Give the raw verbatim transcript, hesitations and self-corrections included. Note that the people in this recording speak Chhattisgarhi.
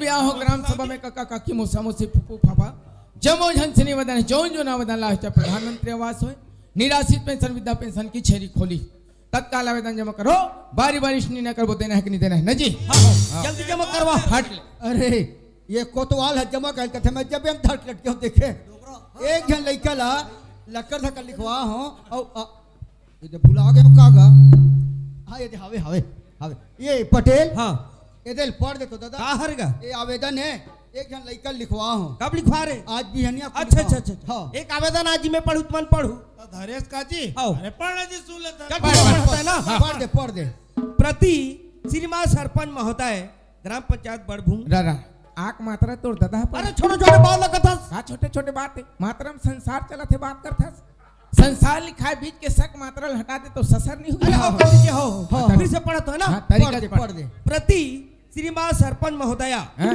या हो ग्राम सभा में कका काकी, मौसा मौसी, फूफू फाफा, जम्मो झन से निवेदन हे, जौन जौन आवेदन ला हे, चाहे प्रधानमंत्री आवास होय, निराश्रित पेंशन, वृद्धा पेंशन, कचेरी खोली, तत्काल आवेदन जमा करो। बारी बारी से निर्णय करबो, देना हे कि नहीं देना हे, न जी? हाँ, हाँ। जल्दी जमा करवा। हट ले। अरे, ये कोतवाल हे, जमा कर कथे, मैं जब हम धट लटके हूँ, देखे, एक झन लइका ला लक्कर धक्का लिखवा हूँ, और, अ, ये दे भुला गए का गा? हाँ, ये दे, हवे, हवे, हवे। ये पटेल। हाँ। ये दे पढ़ दे तो दादा। का हर गा? ये आवेदन हे, एक झन लइका लिखवा हूँ। कब लिखवा रे? आज बिहनिया को अच्छा, लिखवा अच्छा, हूँ। अच्छा। हाँ। एक आवेदन आज मैं पढ़ू, तुमन पढ़ू। तो धरेश का जी? हाँ। अरे पढ़ जी, सुन लेता। चल, पढ़, पढ़, पढ़, पढ़ता है ना? हाँ। पढ़ दे, पढ़ दे। प्रति श्रीमान सरपंच महोदय, ग्राम पंचायत बड़भूम। रा, रा, आक मात्रा तोर दादा पर। अरे छोटे छोटे बात लगत हस। का छोटे छोटे बात हे? मात्रा में संसार चलत हे, बात करत हस। संसार लिखाय, बीच के सक मात्रा ल हटा दे तो ससर नहीं हुई। अरे हो, गलती के हो, हो। हाँ, फिर से पढ़त हो ना? हाँ, तरीका पढ़ दे, से पढ़। पढ़ दे। प्रति श्रीमान सरपंच महोदया। हाँ?